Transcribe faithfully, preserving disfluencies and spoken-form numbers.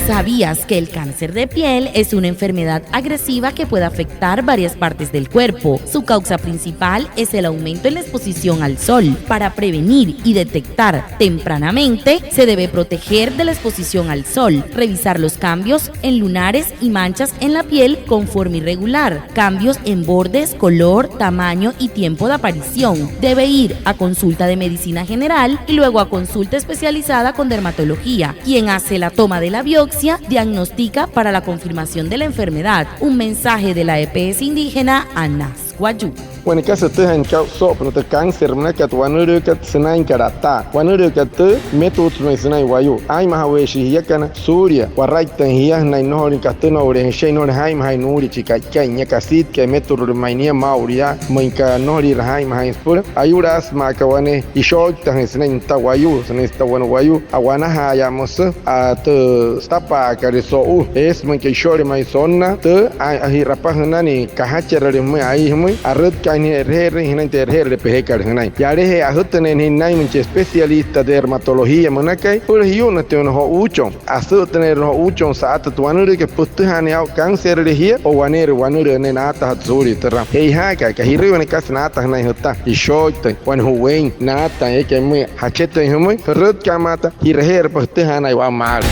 ¿Sabías que el cáncer de piel es una enfermedad agresiva que puede afectar varias partes del cuerpo? Su causa principal es el aumento en la exposición al sol. Para prevenir y detectar tempranamente, se debe proteger de la exposición al sol, revisar los cambios en lunares y manchas en la piel con forma irregular, cambios en bordes, color, tamaño y tiempo de aparición. Debe ir a consulta de medicina general y luego a consulta especializada con dermatología, quien hace la toma de la biopsia, diagnostica para la confirmación de la enfermedad. Un mensaje de la E P S indígena Anas Wayuu. Wane kasa jütüjaain ka'u soo'opünaa tü cáncer münakat, wanülüükat sünainkat ataa. Wanülüükat tü, mmetutsü ma'i sünain wayuu. Aa'inmajaweeshii jiakana suulia waraittüin jia sünain nnojolein katünouleein jüshia, nnojolein jaa'inmajaain nuulia chi ka'ikat nia, kasiitkai, mmeturule ma'i nia maa'ulu yaa, müinka nnojoliira jaa'inmajaain süpüla. Ayuulaasü maa aka wane ishooitajüin sünain nüta wayuu, sünain süta wane wayuu a'wanajaayaa müsü, a, tü sütapa'akat so'u. Eesü müinka isho'ole ma'i sonna tü, a, ji'rapa jünain kajacherale jümüin, ai jümüin, arütkaain jia e'reje'erüin jünain tü e'reje'erüle pejekat jünain. Yalajee ajütüneena jia nünain müin chi especialista dermatología münakai süpüla jiyu'nnajatüin wane jo'uuchon, asü'ütüneena wane jo'uuchon sa'ata tü wanülüükat, pütüjaanüin aa'u cáncerüle jia o waneerü wanülüü ne'e naataajatü suulia türa. Che'ojaaka aka ji'rüi wane kasa naata jünain jüta, ishooitüin, wane ju'weein, naatain, eekai müin jachetüin jümüin, jürütka'a maata ji'raje'erapa jütüjaanaya wa'a maalü.